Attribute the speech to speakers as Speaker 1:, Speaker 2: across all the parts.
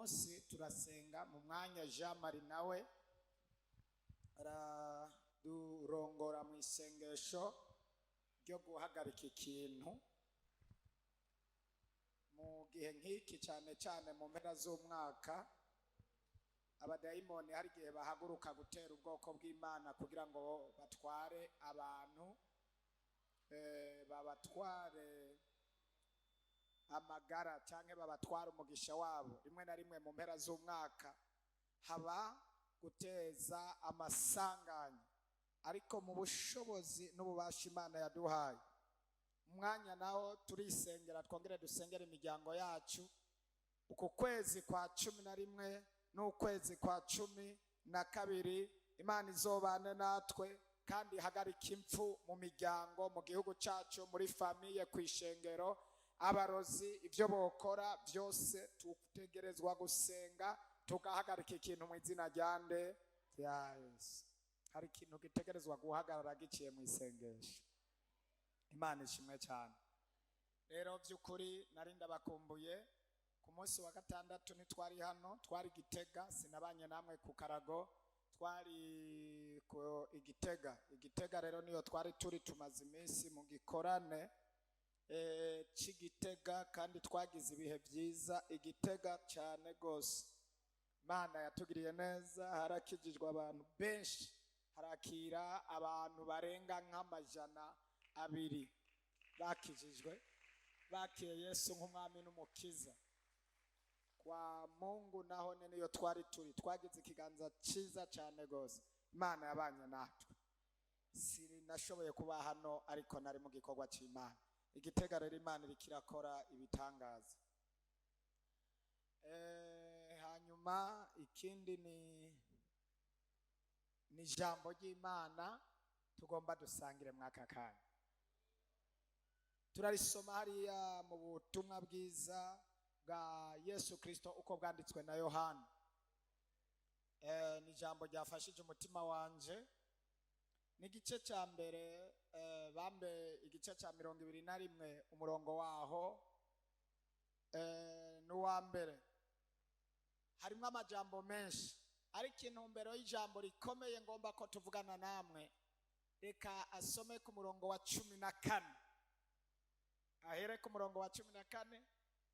Speaker 1: Munsi turasenga mu mwanya. Jean Marie nawe aradurongora mu isengesho ryo guhagarika ikintu mu gihe nk'iki, cyane cyane mu mpera z'umwaka. Abadayimoni hari igihe bahaguruka gutera ubwoko bw'Imana kugira ngo batware abantu, babatware amagara cyangwa babatware umugisha wabo. Rimwe na rimwe mu mpera z'umwaka haba guteza amasanganya, ariko mu bushobozi n'ububasha Imana yaduhaye, umwanya nawo turisengera, twongere dusengere imiryango yacu. Uku kwezi kwa 11 n'ukwezi kwa 12, Imana izobane natwe kandi ihagarike impfu mu miryango, mu gihugu cyacu, muri famille, ku ishengero. Abarozi ibyo bokora byose, tutegerezwa gusenga tugahagarika ikintu mu izina rya nde? Rya Yesu. Hari ikintu gitegerezwa guhagarara giciye mu isengesho. Imana ishimwe cyane. Rero by'ukuri nari ndabakumbuye. Ku munsi wa gatandatu ntitwari hano, twari Gitega. Sinabanye namwe ku karago, twari ku Igitega. Igitega rero niyo twari turi, tumaze iminsi mu gikorane c'Igitega, kandi twagize ibihe byiza Igitega cyane rwose. Imana yatugiriye neza, harakijijwe abantu benshi, harakira abantu barenga nka 200 bakijijwe, bakiye Yesu nk'umwami n'umukiza. Kwa Mungu naho niyo twari turi, twagize ikiganza cyiza cyane rwose. Imana yabanye natwe. Sinashoboye kuba hano, ariko nari mu gikorwa cy'Imana Igitega. Rero Imana iriko irakora ibitangaza. Hanyuma ikindi ni ijambo ry'Imana tugomba dusangire mwaka kanya. Turarisoma hariya mu butumwa bwiza bwa Yesu Kristo uko bwanditswe na Yohana. Ni ijambo ryafashije umutima wanje. Ni igice cya mbere, bambe igice cya 21, umurongo waho n'uwa mbere. Harimo amajambo menshi, ariko intumbero y'ijambo rikomeye ngomba ko tuvugana namwe, reka asome ku murongo wa 14, ahere ku murongo wa 14,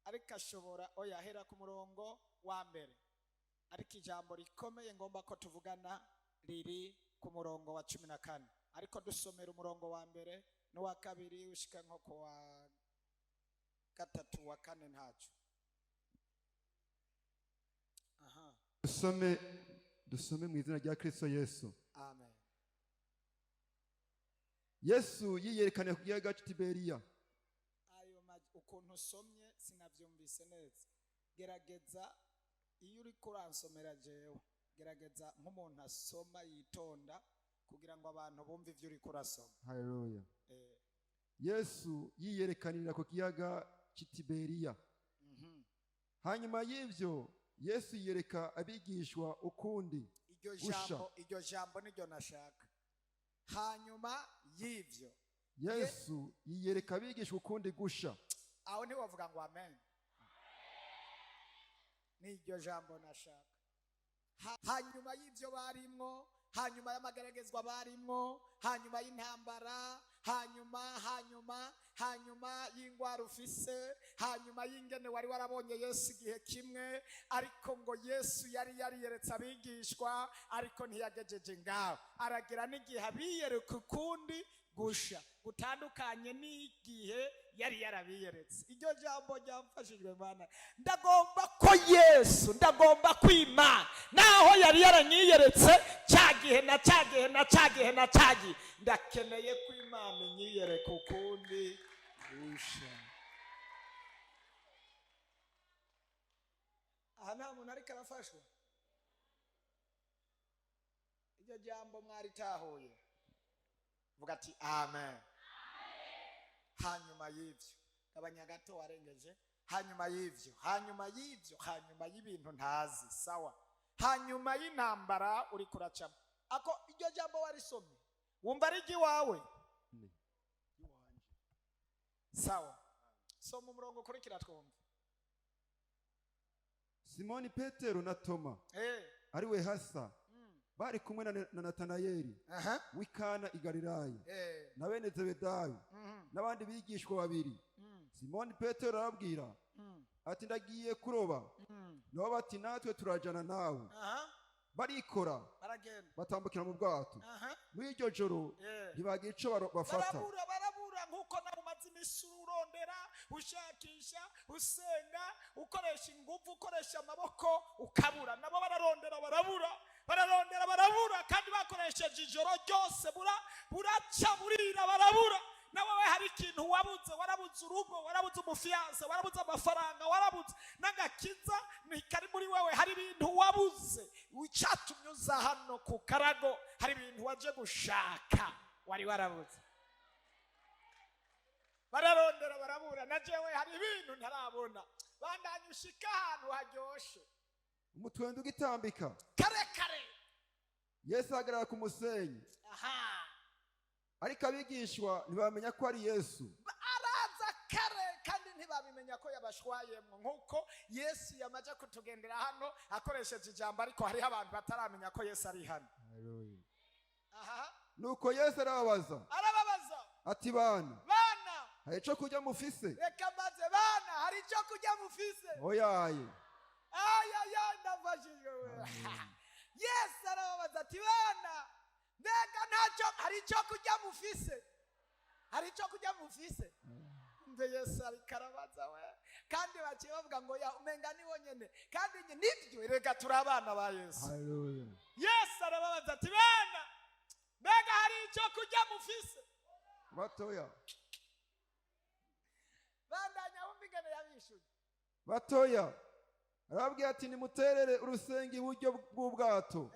Speaker 1: ariko ashobora oya, ahera ku murongo wa mbere, ariko ijambo rikomeye ngomba ko tuvugana riri ku murongo wa 14. Ariko dusomera umurongo wa mbere n'uwa kabiri ushika nko ku wa gatatu, wa kane, ntaco. Aha.
Speaker 2: Dusome, dusome mu izina rya Kristo Yesu.
Speaker 1: Amen.
Speaker 2: Yesu yiyerekaniye ku kiyaga cy'i Tiberiya.
Speaker 1: Ayo ukuntu usomye sinabyumvise neza. Gerageza, iyo uri kuransomera jewe, gerageza nk'umuntu asoma yitonda kugira ngo abantu bumve ibyo uri kurasoma.
Speaker 2: Haleluya. Yesu yiyerekanira ku kiyaga cy'i Tiberiya. Hanyuma y'ibyo Yesu yiyereka abigishwa ukundi
Speaker 1: Iryo
Speaker 2: gusha.
Speaker 1: jambo, iryo jambo niryo nashaka. Hanyuma y'ibyo
Speaker 2: Yesu yiyereka abigishwa ukundi gusha.
Speaker 1: Aho ntiwavuga ngo amen? Ni iryo jambo nashaka. Hanyuma y'ibyo barimwo, hanyuma y'amageragezwa barimwo, hanyuma y'intambara, hanyuma, hanyuma, hanyuma y'ingwara ufise, hanyuma y'ingene wari warabonye Yesu igihe kimwe, ariko ngo Yesu yari yariyeretse abigishwa, ariko ntiyagejeje ngaho, aragira n'igihe abiyereka ukundi gusha gutandukanye n'igihe yari yarabiyeretse. Iryo jambo ryamfashijwe. Mana, ndagomba ko Yesu, ndagomba ko Imana, naho yari yaranyiyeretse cya gihe na cya gihe na cya gihe na cya gihe, ndakeneye ko Imana inyiyereka ukundi gusha. Aha nta muntu ariko arafashwa. Iryo jambo mwaritahuye? Vuga ati amen. Hanyuma y'ibyo, gabanya gato, warengeje. Hanyuma y'ibyo, hanyuma y'ibyo, hanyuma y'ibintu ntazi, sawa, hanyuma y'intambara uri kuracamo, ako iryo jambo warisomye, wumva ari iry'iwawe? Sawa, soma umurongo ukurikira twumve.
Speaker 2: Simoni Petero na Toma, ari we Hasa, bari kumwe na Natanayeli w'i Kana i Galilaya, na bene Zebedayo n'abandi bigishwa babiri. Simoni Petero arababwira ati: "Ndagiye kuroba." Nabo bati: "Natwe turajana nawe." Barikora,
Speaker 1: Baragenda.
Speaker 2: batambukira mu bwato. Muri iryo joro ntibagira ico bafata.
Speaker 1: Barabura, barabura, nk'uko nawe umaze iminsi urondera, ushakisha, usenga, ukoresha ingufu, ukoresha amaboko, ukabura. Nabo bararondera, barabura, bararondera, barabura, kandi bakoresheje ijoro ryose, buraca burira, barabura. Nawe we hari ikintu wabuze: warabuze urugo, warabuze umufiancé, warabuze amafaranga, warabuze n'agakiza ntikari muri wewe. Hari ibintu wabuze. Icyatumye uza hano ku karago, hari ibintu waje gushaka wari warabuze. Bararondera, barabura. Na jewe hari ibintu ntarabona. Bandanya ushika ahantu haryoshe.
Speaker 2: Umutwendo ugitambika,
Speaker 1: Kare kare.
Speaker 2: Yesu ahagarara ku musenyi, ariko abigishwa ntibamenya ko ari Yesu.
Speaker 1: Araza kare kandi ntibabimenya ko yabashwayemwo, nk'uko Yesu yamaze kutugendera hano akoresheje ijambo, ariko hariho abantu bataramenya ko Yesu ari hano. Aha.
Speaker 2: Nuko Yesu arababaza
Speaker 1: Arababaza
Speaker 2: ati: "Bana,
Speaker 1: "Bana,
Speaker 2: hari ico kurya mufise?"
Speaker 1: Reka maze, "Bana, hari icyo kurya mufise?"
Speaker 2: "Oyaye."
Speaker 1: Ayaya, ndafashijwe we. Yesu arababaza ati: "Bana, mbega ntacyo, hari icyo kurya mufise? Hari icyo kurya mufise?" Mve, Yesu ariko arabaza we, kandi baciye bavuga ngo ya umenga ni wonyene, kandi nibyo, reka turi abana ba Yesu.
Speaker 2: Haleluya.
Speaker 1: Yesu arababaza ati: "Bana, mbega hari icyo kurya mufise?"
Speaker 2: Batoya.
Speaker 1: Bandanya wumva ingene yabishuye.
Speaker 2: Batoya. Arababwira ati: "Nimuterere urusenga iburyo bw'ubwato,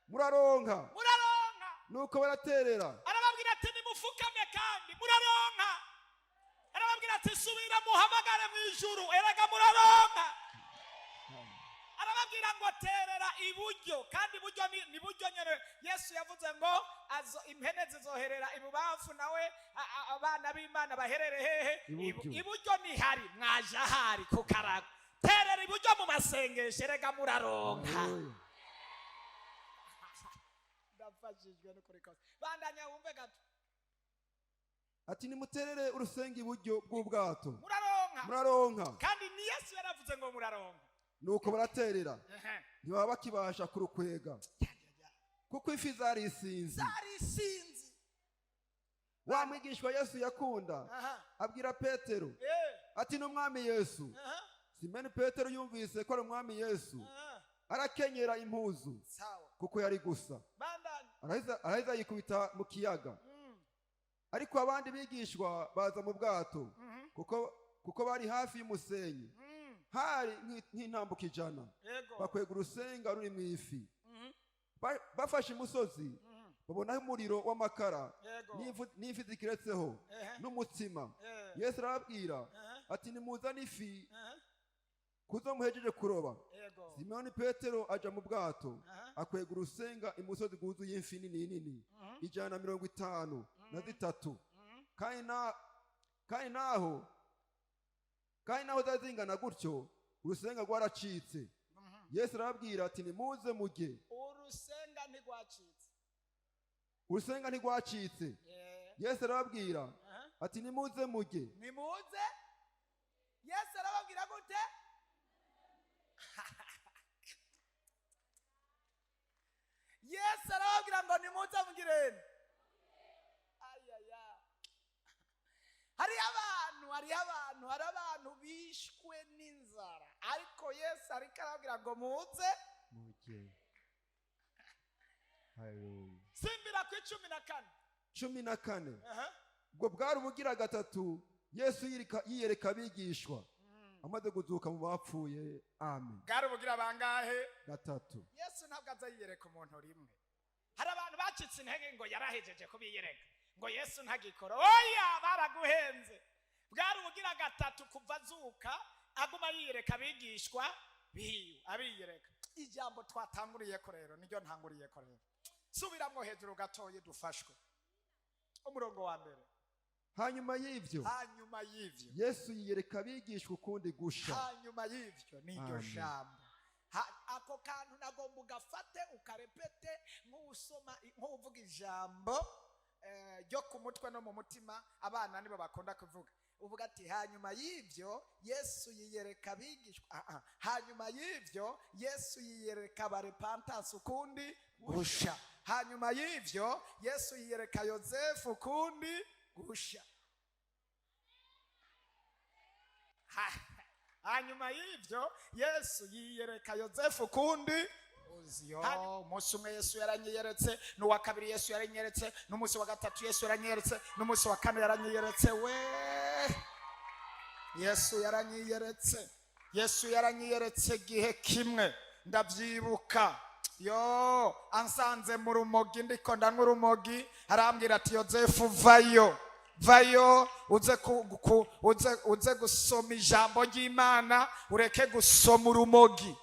Speaker 2: muraronka."
Speaker 1: Muraronka.
Speaker 2: Nuko baraterera.
Speaker 1: Arababwira ati: "Nimufukame kandi muraronka." Arababwira ati: "Subira muhamagare mu ijuru, erega muraronka." Arababwira ngo: "Terera iburyo." Kandi iburyo ni buryo nyene. Yesu yavuze ngo azo impene zizoherera ibubamfu, nawe abana b'Imana baherere hehe?
Speaker 2: Iburyo.
Speaker 1: Iburyo nihari mwaje ahari ku karago. Terera iburyo mu masengesho, erega muraronka.
Speaker 2: Haleluya.
Speaker 1: Ndafashijwe n'ukuri kose. Bandanya wumve gato.
Speaker 2: Ati: "Nimuterere urusenga iburyo bw'ubwato,
Speaker 1: Muraronka.
Speaker 2: muraronka."
Speaker 1: Kandi ni Yesu yaravuze ngo muraronka.
Speaker 2: Nuko baraterera, ntibaba bakibasha kurukwega kuko ifi zari isinzi.
Speaker 1: Zari isinzi.
Speaker 2: Wa mwigishwa Yesu yakunda abwira Petero ati: "Ni Umwami Yesu." Simoni Petero yumvise ko ari Umwami Yesu, arakenyera impuzu, kuko yari gusa.
Speaker 1: Bandanya.
Speaker 2: Araheza yikubita mu kiyaga. Ariko abandi bigishwa baza mu bwato, kuko bari hafi y'umusenyi, hari nk'intambuko 100, bakwega urusenga ruri mu ifi. Bafashe imusozi, babonaho umuriro w'amakara n'ifi zikiretseho n'umutsima. Yesu arababwira ati: "Nimuzane ifi kuzo muhejeje kuroba." Simoni Petero aja mu bwato, akwega urusenga imusozi rwuzuye ifi nini nini, 153. Kandi naho zari zingana gutyo, urusenga rwaracitse. Yesu arababwira ati: "Nimuze murye."
Speaker 1: Urusenga ntirwacitse.
Speaker 2: Urusenga ntirwacitse. Yesu arababwira ati: "Nimuze murye."
Speaker 1: Nimuze. Yesu arababwira gute? Yesu arababwira ngo nimuze mugirene. Ayaya, hariho abantu, hariho abantu, hari abantu bishwe n'inzara, ariko Yesu ariko arababwira ngo muze
Speaker 2: Murye. Haleluya.
Speaker 1: Simbira ku 14.
Speaker 2: 14. Ubwo bwari ubugira gatatu Yesu yiyereka abigishwa amaze kuzuka mu bapfuye. Amen.
Speaker 1: Bwari ubugira bangahe?
Speaker 2: Gatatu.
Speaker 1: Yesu ntabwo aza yiyereka umuntu rimwe. Hari abantu bacitse intege ngo yarahejeje kubiyereka, ngo Yesu ntagikora. Oya, baraguhenze. Bwari ubugira gatatu kuva azuka aguma yiyereka abigishwa biwe, abiyereka. Ijambo twatanguriyeko rero niryo ntanguriyeko rero. Subiramwo hejuru gatoyi dufashwe, umurongo wa mbere.
Speaker 2: Hanyuma y'ibyo,
Speaker 1: Hanyuma y'ivyo,
Speaker 2: Yesu yiyereka abigishwa ukundi gusha.
Speaker 1: Hanyuma y'ivyo niryo
Speaker 2: Amen.
Speaker 1: jambo. Ako kantu nagomba ugafate ukarepete nk'usoma, nk'uvuga ijambo ryo ku mutwe no mu mutima. Abana nibo bakunda kuvuga. Uvuga ati: "Hanyuma y'ibyo Yesu yiyereka abigishwa." Hanyuma y'ibyo Yesu yiyereka abarepantansi ukundi gusha. Hanyuma y'ibyo Yesu yiyereka Yozefu ukundi gusha. Hanyuma y'ibyo Yesu yiyereka Yozefu ukundi. Uziyo umunsi umwe Yesu yaranyiyeretse, n'uwa kabiri Yesu yaranyiyeretse, n'umunsi wa gatatu Yesu yaranyiyeretse, n'umunsi wa kane yaranyiyeretse. We, Yesu yaranyiyeretse, Yesu yaranyiyeretse igihe kimwe, ndabyibuka. Yo, ansanze mu rumogi, ndiko ndanywa urumogi, arambwira ati: "Yozefu, vayo, vayo, uze uze gusoma ijambo ry'Imana, ureke gusoma urumogi.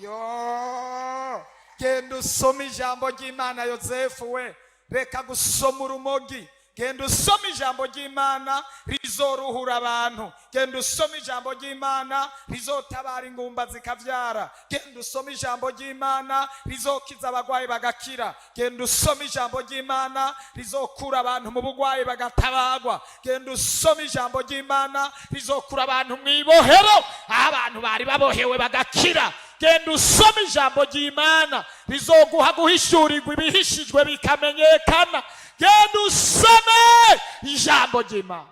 Speaker 1: Yo, genda usome ijambo ry'Imana, Yozefu we, reka gusoma urumogi. Genda usome ijambo ry'Imana rizoruhura abantu. Genda usome ijambo ry'Imana rizotabara ingumba zikavyara. Genda usome ijambo ry'Imana rizokiza abagwayi bagakira. Genda usome ijambo ry'Imana rizokura abantu mu bugwayi bagatabagwa. Genda usome ijambo ry'Imana rizokura abantu mu ibohero, aho abantu bari babohewe bagakira. Genda usome ijambo ry'Imana rizoguha guhishurirwa ibihishijwe bikamenyekana. Genda usome ijambo ry'Imana."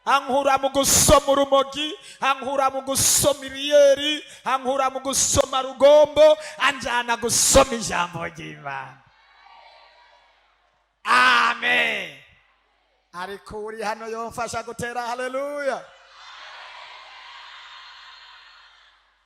Speaker 1: Ankura mu gusoma urumogi, ankura mu gusoma ibiyeri, ankura mu gusoma rugombo, anjana gusoma ijambo ry'Imana. Amen. Ariko uri hano yomfasha gutera haleluya.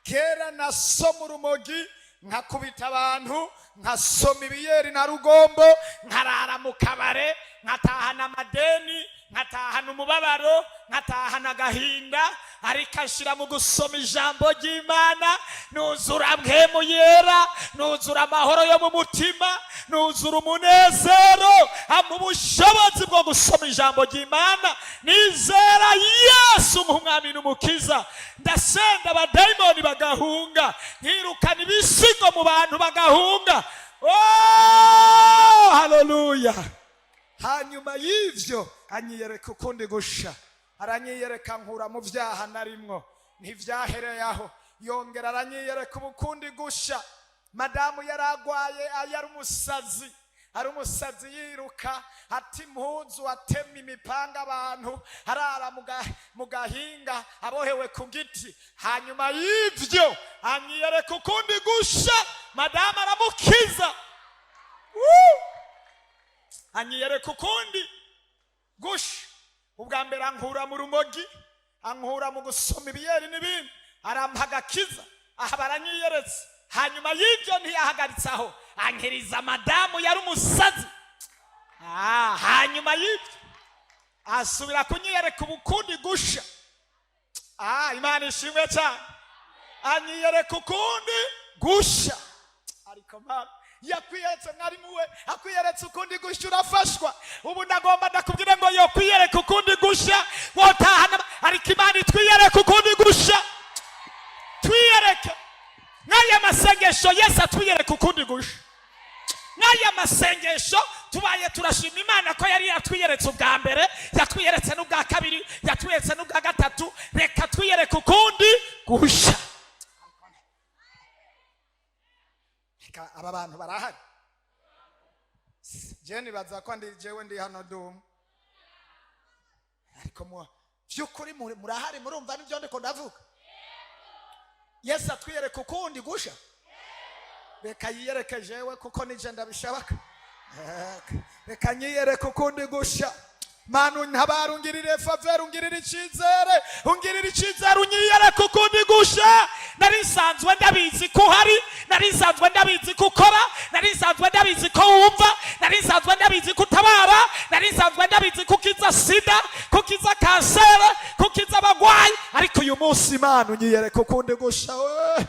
Speaker 1: Kera nasoma urumogi, nkakubita abantu, nkasoma ibiyeri na rugombo, nkarara mu kabare, nkatahana amadeni, nkatahana umubabaro, nkatahana agahinda. Ariko ashira mu gusoma ijambo ry'Imana, nuzura mpwemu yera, nuzura amahoro yo mu mutima, nuzura umunezero, ampa ubushobozi bwo gusoma ijambo ry'Imana. Nizera Yesu nk'umwami n'umukiza, ndasenda abadayimoni bagahunga, nkirukana ibisigo mu bantu bagahunga. Oh, haleluya! Hanyuma y'ivyo anyiyereka ukundi gusha, aranyiyereka nkura mu vyaha narimwo. Ntivyahereye aho, yongera aranyiyereka ubukundi gusha. Madamu yaragwaye, yari umusazi, ari umusazi, yiruka ata impuzu, atema imipanga abantu, arara mu gahinga abohewe ku giti. Hanyuma y'ivyo anyiyereka ukundi gusha, madamu aramukiza. Woo! Anyiyereka ukundi gusha. Ubwa mbere ankura mu rumogi, ankura mu gusoma ibiyeri n'ibindi, arampa agakiza. Aha baranyiyeretse. Hanyuma y'ibyo ntiyahagaritse aho, ankiriza madamu yari umusazi. Hanyuma y'ibyo asubira kunyiyereka ubukundi gusha. Imana ishimwe cyane. Anyiyereka ukundi gusha. Ariko Mana yakwiyeretse, mwarimu we akwiyeretse ukundi gusha, urafashwa. Ubu ndagomba ndakubwire ngo yokwiyereka ukundi gusha, wotahana. Ariko Imana itwiyereka ukundi gusha, twiyereke nk'aya masengesho. Yesu atwiyereka ukundi gusha nk'aya masengesho. Tubaye turashima Imana ko yari yatwiyeretse ubwa mbere, yatwiyeretse n'ubwa kabiri, yatwiyeretse n'ubwa gatatu. Reka twiyereke ukundi gusha. Reka aba bantu barahari. Je nibaza ko ndi jewe ndi hano dumwe, ariko mu by'ukuri murahari, murumva n'ibyo ndiko ndavuga. Yesu atwiyereka ukundi gusha. Reka yiyereke jewe, kuko nije ndabishaka. Reka nyiyereke ukundi gusha. Mana untabara, ungirire faveur, ungirire icyizere, ungirire icyizere, unyiyereke ukundi gusha. Nari nsanzwe ndabizi ko uhari, nari nsanzwe ndabizi ko ukora, nari nsanzwe ndabizi ko wumva, nari nsanzwe ndabizi ko utabara, nari nsanzwe ndabizi ko ukiza sida, ko ukiza kanseri, ko ukiza abagwayi. Ariko uyu munsi, Imana, unyiyereke ukundi gusha. We,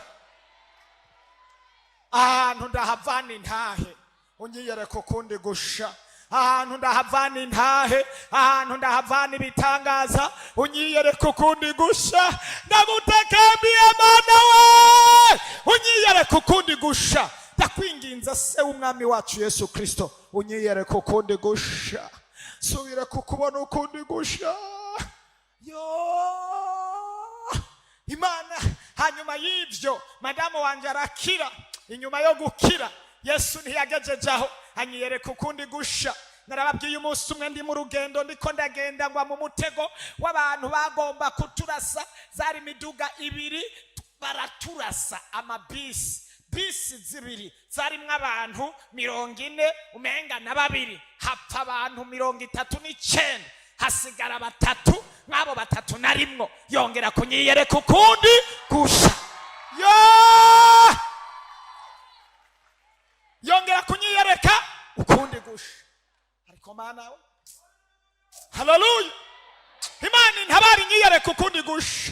Speaker 1: ahantu ndahavana intahe, unyiyereke ukundi gusha. Ahantu ndahavana intahe, ahantu ndahavana ibitangaza. Unyiyereka ukundi gusha. Ndagutekembiye, Mana we, unyiyereka ukundi gusha. Ndakwinginza, Se w'Umwami wacu Yesu Kristo, unyiyereka ukundi gusha. Subire kukubona ukundi gusha. Yo Imana! Hanyuma y'ibyo, madamu wanje arakira. Inyuma yo gukira, Yesu ntiyagejeje aho, anyiyereka ukundi gusha. Narababwiye, umunsi umwe ndi mu rugendo, ndiko ndagenda, ngwa mu mutego w'abantu bagomba kuturasa. Zari imiduga ibiri, baraturasa. Amabisi, bisi zibiri zarimwo abantu 42 umenga na babiri. Hapfa abantu 39, hasigara batatu. Mw'abo batatu narimwo. Yongera kunyiyereka ukundi gusha. Yo yongera kunyiyereka ukundi gusha. Ariko Mana we, haleluya! Imana intabara, inyiyereka ukundi gusha.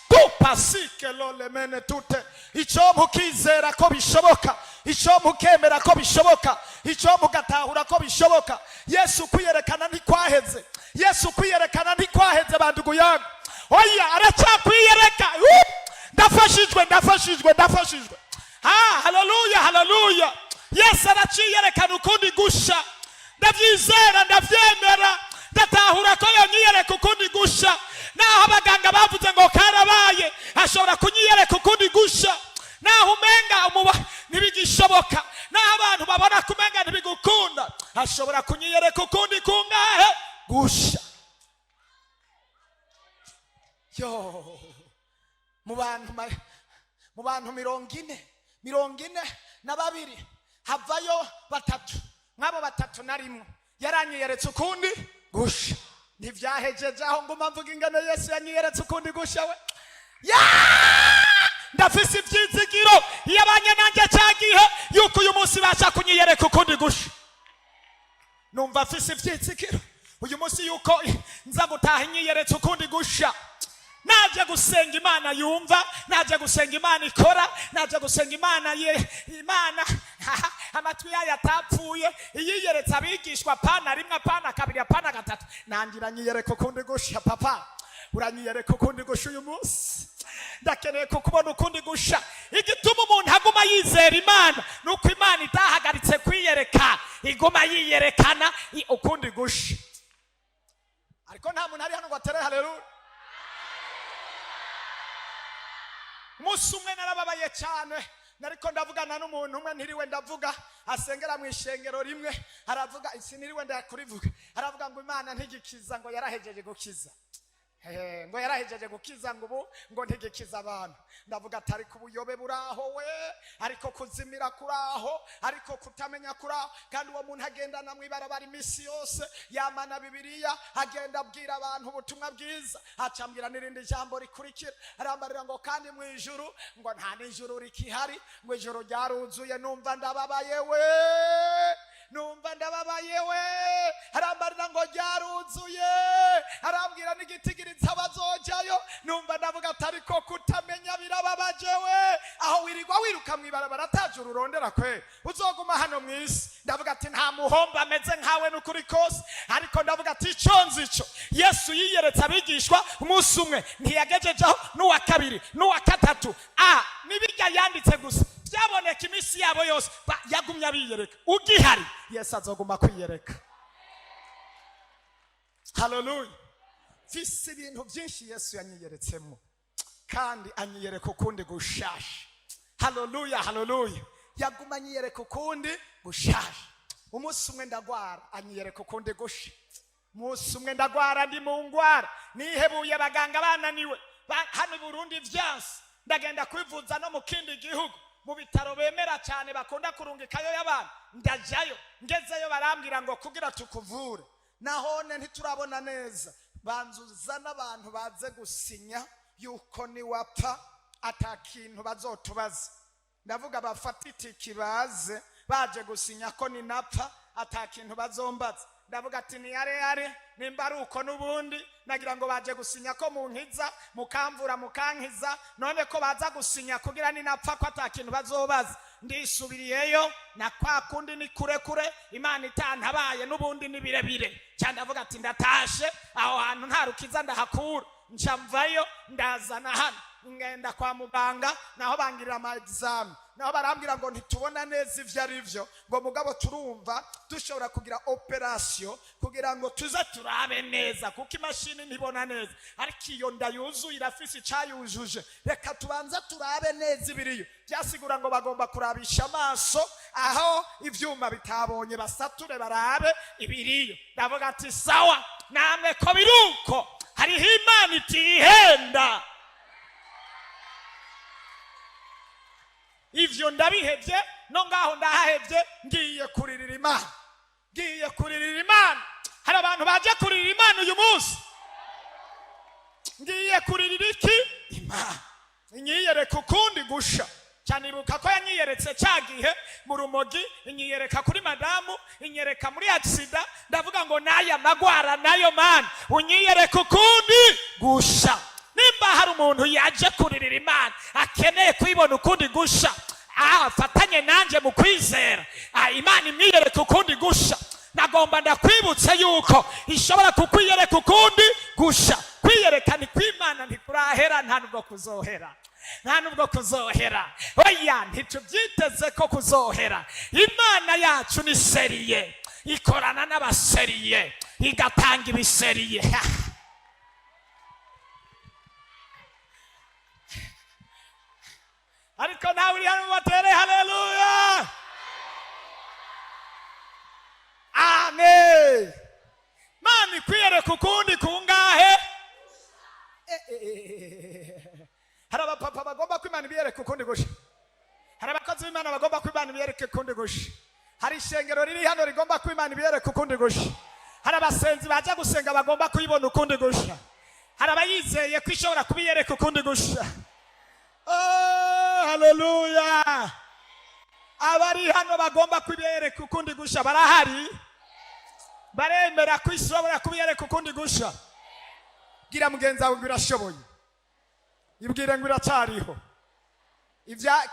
Speaker 1: Tupasike lolemene tute. Icyo ukizera ko bishoboka, icyo ukemera ko bishoboka, icyo ugatahura ko bishoboka. Yesu kwiyerekana ntikwaheze. Yesu kwiyerekana ntikwaheze, bandugu yangu. Oya, aracyakwiyereka. Ndafashijwe, ndafashijwe, ndafashijwe. Ah, haleluya, haleluya! Yesu araciyerekana ukundi gusha. Ndabyizera, ndabyemera, ndatahura ko yonyiyereka ukundi gusha. Naho abaganga bavuze ngo karabaye, ashobora kunyiyereka ukundi gusha. Naho umenga umuba ntibigishoboka, naho abantu babona ko umenga ntibigukunda, ashobora kunyiyereka ukundi kungahe? Gusha. Yo, mu bantu 42 havayo batatu. Mw'abo batatu narimwo. Yaranyiyeretse ukundi gusha. Ntivyahejeje aho. Nguma mvuga ingano Yesu yanyiyeretse ukundi gusha we. Ya, ndafise ivyizigiro, iyo abanye nanjye cya gihe, yuko uyu munsi basha kunyiyereka ukundi gusha. Numva afise ivyizigiro uyu munsi yuko nza gutaha inyiyeretse ukundi gusha. Naje gusenga Imana yumva, naje gusenga Imana ikora, naje gusenga Imana ye Imana amatwi yayo atapfuye. Iyiyeretse abigishwa, pana rimwe, apana kabiri, apana gatatu, nangira nyiyereka ukundi gusha. Papa, uranyiyereka ukundi gusha. Uyu munsi ndakeneye kukubona ukundi gusha. Igituma umuntu aguma yizera Imana ni uko Imana itahagaritse kwiyereka, iguma yiyerekana ukundi gusha. Ariko nta muntu ari hano ngo atere haleluya. Umunsi umwe narababaye cyane. Nariko ndavugana n'umuntu umwe, ntiriwe ndavuga, asengera mu ishengero rimwe. Aravuga, siniriwe ndakurivuga, aravuga ngo Imana ntigikiza, ngo yarahejeje gukiza. Ngo yarahejeje gukiza, ngo ubu ngo ntigikiza abantu. Ndavuga ati: "Ariko ubuyobe buraho we, ariko kuzimira kuraho, ariko kutamenya kuraho." Kandi uwo muntu agendana mu ibarabara iminsi yose, yamana Bibiliya, agenda abwira abantu ubutumwa bwiza. Acambwira n'irindi jambo rikurikira, arambarira ngo kandi mu ijuru ngo nta n'ijuru rikihari, ngo ijuru ryaruzuye. Numva ndababaye we, numva ndababaye we. Arambarira ngo ryaruzuye, arambwira n'igitigiritsa bazojayo. Numva ndavuga ati: "Ariko kutamenya birababaje we." Aho wirirwa wiruka mu ibarabara atajuru urondera kwe, uzoguma hano mu isi. Ndavuga ati: "Nta muhombo ameze nkawe n'ukuri kose." Ariko ndavuga ati: "Ico nzi ico, Yesu yiyeretse abigishwa umunsi umwe, ntiyagejejeho n'uwa kabiri n'uwa gatatu. A nibijya yanditse gusa, byaboneka iminsi yabo yose. Yagumye abiyereka." Ugihari, Yesu azoguma kwiyereka. Haleluya! Mfise ibintu byinshi Yesu yanyiyeretsemo, kandi anyiyereka ukundi gushasha. Haleluya, haleluya! Yaguma anyiyereka ukundi gushasha. Umunsi umwe ndagwara, anyiyereka ukundi gusha. Umunsi umwe ndagwara, ndi mu ngwara, nihebuye, abaganga bananiwe. Hano i Burundi vyanse, ndagenda kwivuza no mu kindi gihugu, mu bitaro bemera cyane, bakunda kurungikayo y'abantu. Ndajayo, ngezeyo barambwira ngo kugira tukuvure nahone ntiturabona neza, banzuza n'abantu baze gusinya yuko niwapfa ata kintu bazotubaza. Ndavuga, bafata itiki baze baje gusinya ko ninapfa ata kintu bazombaza. Ndavuga ati: "Ariko Ndavuga ati ni yare yare, nimba ari uko n'ubundi nagira ngo baje gusinya ko munkiza, mukamvura, mukankiza. None ko baza gusinya kugira ninapfa ko ata kintu bazobaza, ndisubiriyeyo na kwa kundi ni kure kure. Imana itantabaye n'ubundi ni birebire cyane. Ndavuga ati ndatashe, aho hantu nta rukiza ndahakura. Nca mvayo, ndazana hano, ngenda kwa muganga, naho bangirira ama examen, naho barambwira ngo ntitubona neza ivyo ari vyo, ngo mugabo turumva dushobora kugira operation kugira ngo tuze turabe neza, kuko imashini ntibona neza, ariko iyo nda yuzuye irafise icayujuje, reka tubanze turabe neza ibiriyo. Byasigura ngo bagomba kurabisha amaso aho ivyuma bitabonye, basature barabe ibiriyo. Ndavuga ati sawa, namwe ko biruko, hariho Imana itihenda. Ivyo ndabihevye, no ngaho ndahahevye, ngiye kuririra Imana, ngiye kuririra Imana. Hari abantu baje kuririra Imana uyu munsi. Ngiye kuririra iki? Imana inyiyereka ukundi gusha cyane. Ibuka ko yanyiyeretse cya gihe mu Rumogi, inyiyereka kuri madamu, inyereka muri accident. Ndavuga ngo n'aya magwara nayo, Mana, unyiyereka ukundi gusha. Nimba hari umuntu yaje kuririra Imana akeneye kuyibona ukundi gusha, afatanye nanjye mu kwizera, Imana imwiyereka ukundi gusha. Nagomba ndakwibutse yuko ishobora kukwiyereka ukundi gusha. Kwiyereka ni kw'Imana ntikurahera, nta nubwo kuzohera, nta nubwo kuzohera. Oya, ntitubyiteze ko kuzohera. Imana yacu ni sérieux, ikorana n'aba sérieux, igatanga ibi sérieux. Ariko nawe uri hano, batere haleluya, amen. Mana ikwiyereka ukundi kungahe? Hari abapapa bagomba ko Imana ibiyereka ukundi gusha, hari abakozi b'Imana bagomba ko Imana ibiyereka ukundi gusha, hari ishengero riri hano rigomba ko Imana ibiyereka ukundi gusha, hari abasenzi baje gusenga bagomba kuyibona ukundi gusha, hari abayizeye ko ishobora kubiyereka ukundi gusha. Oh, haleluya! Abari hano bagomba kubiyereka ukundi gusha barahari, baremera ko ishobora kubiyereka ukundi gusha. Bwira mugenzi wawe ngo irashoboye, ibwire ngo iracyariho,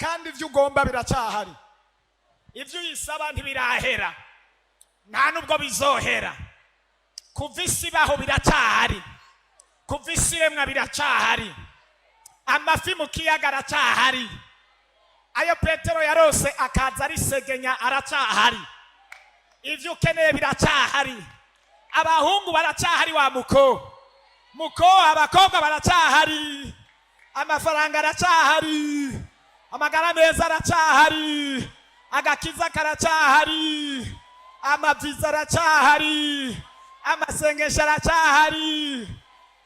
Speaker 1: kandi ibyo ugomba biracyahari, ibyo uyisaba ntibirahera, nta nubwo bizohera. Kuva isi ibaho biracyahari, kuva isi iremwa biracyahari, amafi mu kiyaga aracyahari, ayo Petero yarose akaza arisegenya aracyahari, ibyo ukeneye biracyahari, abahungu baracyahari, wa muko muko, abakobwa baracyahari, amafaranga aracyahari, amagara meza aracyahari, agakiza karacyahari, amaviza aracyahari, amasengesho aracyahari,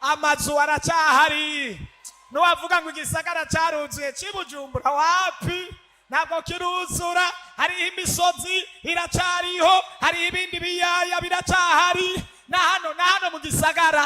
Speaker 1: amazu aracyahari. Nuwavuga ngo igisagara cyaruzuye cy'iBujumbura, wapi, ntabwo kiruzura. Hariho imisozi iracyariho, hariho ibindi biyaya biracyahari, na hano na hano mu gisagara.